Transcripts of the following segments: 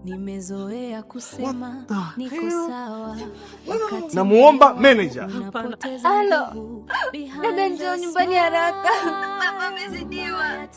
Nimezoea kusema What the niko hell? Sawa wakati Namuomba moyo manager. unapoteza Halo. nguvu. Behind Dada, njoo the nyumbani haraka. smile, Baba amezidiwa.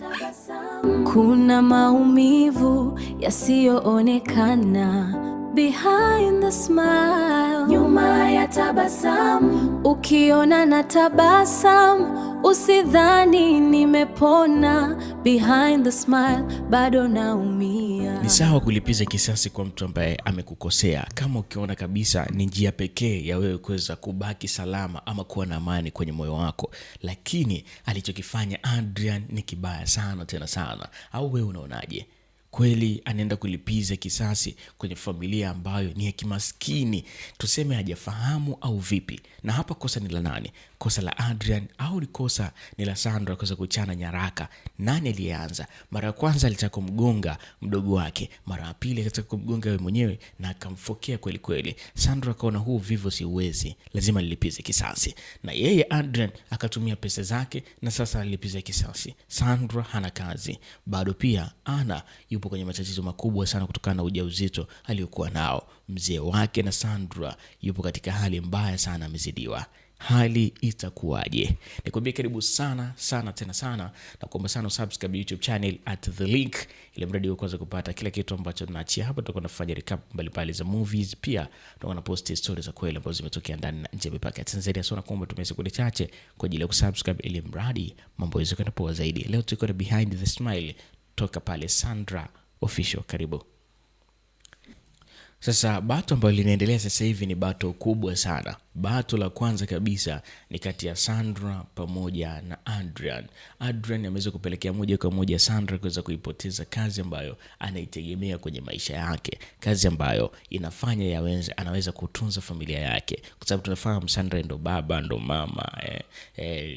kuna maumivu yasiyoonekana behind the smile, nyuma ya tabasamu. Ukiona na tabasamu, usidhani nimepona. Behind the smile, bado naumia. Ni sawa kulipiza kisasi kwa mtu ambaye amekukosea, kama ukiona kabisa ni njia pekee ya wewe kuweza kubaki salama ama kuwa na amani kwenye moyo wako, lakini alichokifanya Adrian ni kibaya sana tena sana. Au wewe unaonaje? Kweli anaenda kulipiza kisasi kwenye familia ambayo ni ya kimaskini, tuseme hajafahamu au vipi? Na hapa kosa ni la nani? Kosa la Adrian au ni kosa ni la Sandra kuweza kuchana nyaraka? Nani aliyeanza? Mara ya kwanza alitaka kumgonga mdogo wake, mara ya pili akataka kumgonga yeye mwenyewe na akamfokea kweli kweli. Sandra akaona huu vivo siuwezi, lazima nilipize kisasi, na yeye Adrian akatumia pesa zake na sasa analipiza kisasi. Sandra hana kazi bado, pia ana yupo kwenye matatizo makubwa sana kutokana na ujauzito aliyokuwa nao. Mzee wake na Sandra yupo katika hali mbaya sana, amezidiwa. Hali itakuwaje? Nikwambie karibu sana sana tena sana, na kuomba sana usubscribe YouTube channel at the link, ili mradi uweze kuweza kupata kila kitu ambacho tunaachia hapa. Tutakuwa tunafanya recap mbalimbali za movies, pia tutakuwa na post stories za kweli ambazo zimetokea ndani na nje ya mipaka ya Tanzania. So nakuomba tumie sekunde chache kwa ajili ya kusubscribe, ili mradi mambo yaweze kwenda poa zaidi. Leo tuko na behind the smile toka pale Sandra Official. Karibu. Sasa bato ambalo linaendelea sasa hivi ni bato kubwa sana. Bato la kwanza kabisa ni kati ya Sandra pamoja na Adrian. Adrian ameweza kupelekea moja kwa moja Sandra kuweza kuipoteza kazi ambayo anaitegemea kwenye maisha yake, kazi ambayo inafanya yaweze, anaweza kutunza familia yake, kwa sababu tunafahamu Sandra ndo baba ndo mama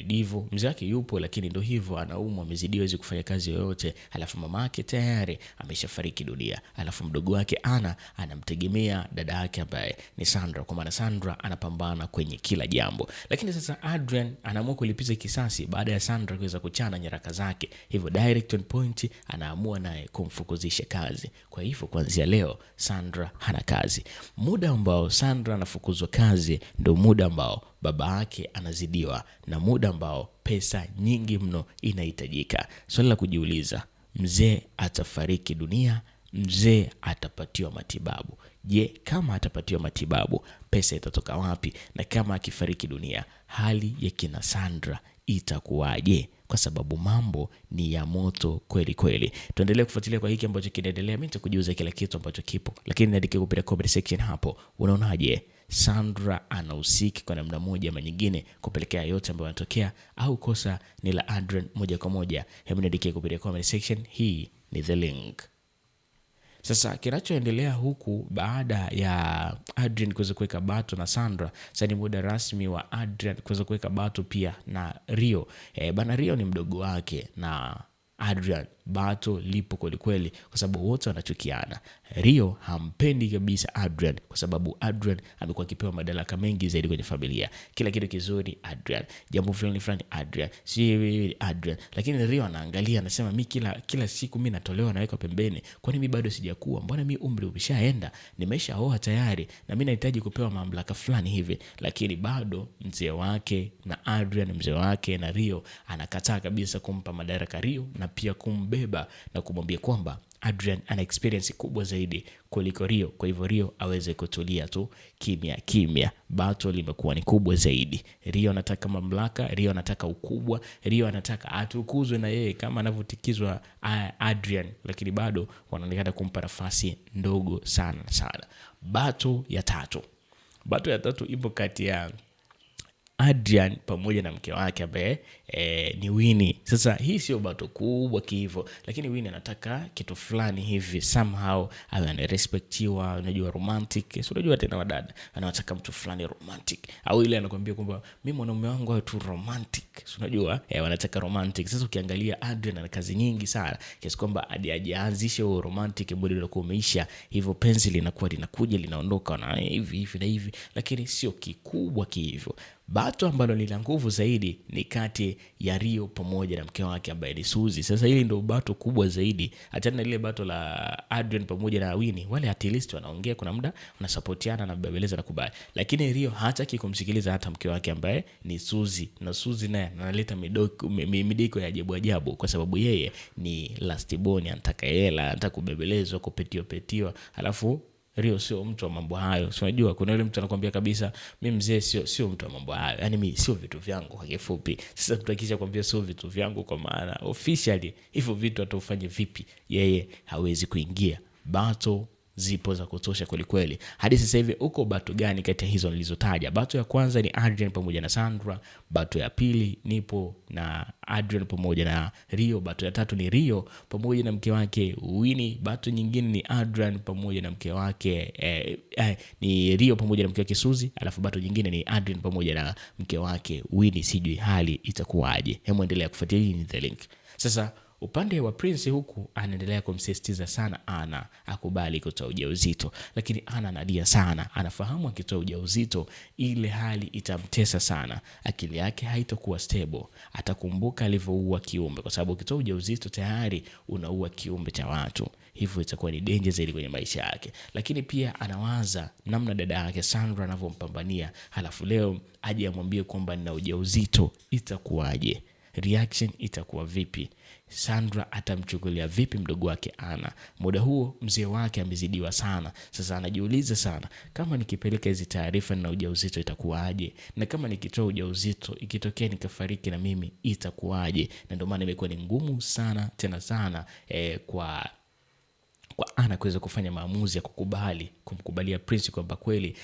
divo mzee wake yupo, lakini ndo hivyo anaumwa, amezidiwa, hawezi kufanya kazi yoyote, alafu mama yake tayari ameshafariki dunia, alafu mdogo wake ana anamtegemea dada yake ambaye ni Sandra, kwa maana Sandra anapambana kwenye kila jambo. Lakini sasa Adrian anaamua kulipiza kisasi baada ya Sandra kuweza kuchana nyaraka zake, hivyo direct on point anaamua naye kumfukuzisha kazi. Kwa hivyo kuanzia leo Sandra hana kazi. Muda ambao Sandra anafukuzwa kazi ndio muda ambao baba yake anazidiwa na muda ambao pesa nyingi mno inahitajika. Swali la kujiuliza, mzee atafariki dunia, mzee atapatiwa matibabu. Je, kama atapatiwa matibabu pesa itatoka wapi? Na kama akifariki dunia, hali ya kina Sandra itakuwaje? Kwa sababu mambo ni ya moto kweli kweli. Tuendelee kufuatilia kwa hiki ambacho kinaendelea. Mimi nitakujuza kila kitu ambacho kipo, lakini niandike kupitia comment section hapo, unaonaje? Sandra anahusika kwa namna moja ama nyingine kupelekea yote ambayo yanatokea, au kosa ni la Adrian moja kwa moja? Hebu niandikie kupitia comment section. Hii ni The Link. Sasa kinachoendelea huku baada ya Adrian kuweza kuweka bato na Sandra, sasa ni muda rasmi wa Adrian kuweza kuweka bato pia na Rio. Bana Rio ni mdogo wake na Adrian, bato lipo kwelikweli kwa sababu wote wanachukiana. Rio hampendi kabisa Adrian kwa sababu Adrian amekuwa akipewa madaraka mengi zaidi kwenye familia, kila kitu kizuri Adrian, jambo fulani fulani Adrian, si Adrian. Lakini Rio anaangalia anasema, mi kila siku mi natolewa nawekwa pembeni, kwani mi bado sijakuwa? Mbona mi umri umeshaenda, nimeshaoa tayari na mi nahitaji kupewa mamlaka fulani hivi. Lakini bado mzee wake na Adrian, mzee wake na Rio anakataa kabisa kumpa madaraka Rio na pia kumbeba na kumwambia kwamba Adrian ana experience kubwa zaidi kuliko Rio, kwa hivyo Rio aweze kutulia tu kimya kimya. Battle limekuwa ni kubwa zaidi. Rio anataka mamlaka, Rio anataka ukubwa, Rio anataka atukuzwe na yeye kama anavyotikizwa Adrian, lakini bado wanaonekana kumpa nafasi ndogo sana sana. Battle ya tatu, battle ya tatu ipo kati ya Adrian pamoja na mke wake ambaye ni Winnie. Sasa hii sio bato kubwa kihivyo, lakini Winnie anataka kitu fulani hivi somehow awe anarespektiwa, unajua romantic. Si unajua tena wadada anataka mtu fulani romantic, au ile anakuambia kwamba mimi mwanaume wangu awe tu romantic. Si unajua wanataka romantic. Sasa ukiangalia Adrian ana kazi nyingi sana kiasi kwamba hadi hajaanzisha huo romantic, muda unakuwa umeisha, hivyo penzi linakuwa linakuja linaondoka na hivi hivi na hivi, lakini sio kikubwa kihivyo. Bato ambalo lina nguvu zaidi ni kati ya Rio pamoja na mke wake ambaye ni Suzy. Sasa hili ndio bato kubwa zaidi. Achana na lile bato la Adrian pamoja na Winnie, wale at least wanaongea, kuna muda wanasapotiana na kubembeleza na kubali. Lakini Rio hataki kumsikiliza hata mke wake ambaye ni Suzy, na Suzy naye analeta midiko ya ajabu ajabu, kwa sababu yeye ni last born, anataka hela, anataka kubembelezwa, kupetiwa petiwa. Alafu Rio sio mtu wa mambo hayo. Si unajua kuna yule mtu anakuambia kabisa mimi mzee sio mtu wa mambo hayo. Yaani mimi sio vitu vyangu kwa kifupi. Sasa mtu akisha kwambia sio vitu vyangu, kwa maana officially hivyo vitu hata ufanye vipi yeye hawezi kuingia. Bato zipo za kutosha kweli kweli. Hadi sasa hivi uko bato gani kati ya hizo nilizotaja? Bato ya kwanza ni Adrian pamoja na Sandra, bato ya pili nipo na Adrian pamoja na Rio, bato ya tatu ni Rio pamoja na mke wake Winnie, bato nyingine ni Adrian pamoja na mke wake ni Rio pamoja na mke wake Suzy, alafu bato nyingine ni Adrian pamoja na mke wake Winnie. Sijui hali itakuwaje. Hebu endelea kufuatilia ni The Link. Sasa upande wa Prince huku anaendelea kumsisitiza sana Ana akubali kutoa ujauzito, lakini Ana analia sana. Anafahamu akitoa ujauzito ile hali itamtesa sana, akili yake haitakuwa stable, atakumbuka alivyoua kiumbe, kwa sababu ukitoa ujauzito tayari unaua kiumbe cha watu, hivyo itakuwa ni danger zaidi kwenye maisha yake. Lakini pia anawaza namna dada yake Sandra anavyompambania, halafu leo aje amwambie kwamba nina ujauzito, itakuwaje? Reaction itakuwa vipi? Sandra atamchukulia vipi mdogo wake Ana? Muda huo mzee wake amezidiwa sana. Sasa anajiuliza sana, kama nikipeleka hizi taarifa na ujauzito itakuwaje? Na kama nikitoa ujauzito ikitokea nikafariki na mimi itakuwaje? Na ndio maana imekuwa ni ngumu sana tena sana kwa Ana kuweza kufanya maamuzi ya kukubali kumkubalia Prince kwamba kweli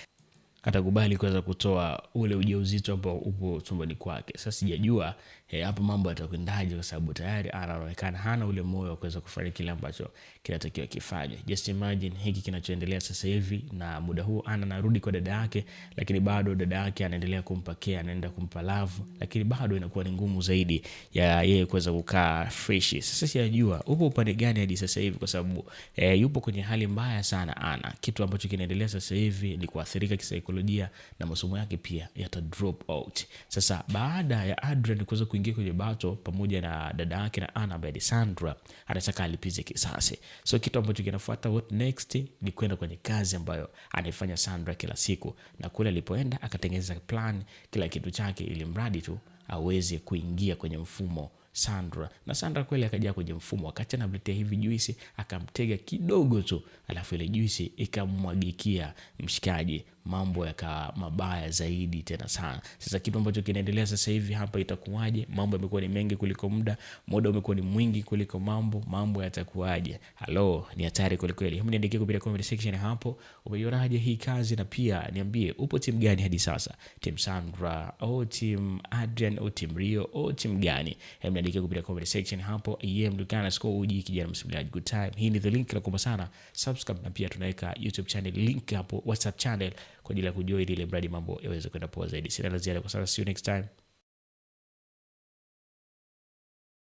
atakubali kuweza kutoa ule ujauzito ambao upo tumboni kwake. Sasa sijajua hapo mambo yatakwendaje, kwa sababu tayari anaonekana hana ule moyo wa kuweza kufanya kile ambacho kinatakiwa kifanywe. Just imagine hiki kinachoendelea sasa hivi, na muda huu Ana anarudi kwa dada yake, lakini bado dada yake anaendelea kumpa care, anaenda kumpa love, lakini bado inakuwa ni ngumu zaidi ya yeye kuweza kukaa fresh. Sasa sijajua upo upande gani hadi sasa hivi, kwa sababu yupo kwenye hali mbaya sana Ana. Kitu ambacho kinaendelea sasa hivi ni kuathirika kisaikolojia na masomo yake pia yata drop out. Sasa baada ya Adrian kuweza kuingia kwenye bato pamoja na dada yake na Ana ambaye ni Sandra, anataka alipize kisasi. So kitu ambacho kinafuata, what next, ni kwenda kwenye kazi ambayo anaifanya Sandra kila siku, na kule alipoenda akatengeneza plan kila kitu chake ili mradi tu aweze kuingia kwenye mfumo Sandra. Na Sandra kweli akaja kwenye mfumo, wakati anamletea hivi juisi akamtega kidogo tu, alafu ile juisi ikamwagikia mshikaji, mambo yakawa mabaya zaidi tena sana. Sasa kitu ambacho kinaendelea sasa hivi hapa itakuwaje? Mambo yamekuwa ni mengi kuliko muda, muda umekuwa ni mwingi kuliko mambo yatakuwaje? Halo, ni hatari kweli kweli. Hebu niandikie kupitia comment section hapo, umeionaje hii kazi, na pia niambie upo timu gani hadi sasa? Team Sandra au team Adrian au team Rio au team gani? Hebu niandikie kupitia comment section hapo. Mdukana score uji kijana msimuliaji, good time. Hii ni The Link, nakuomba sana subscribe, na pia tunaweka YouTube channel link hapo, WhatsApp channel kwa ajili ya kujoin ile mradi mambo yaweze kwenda poa zaidi. Sina la ziada kwa sasa, see you next time.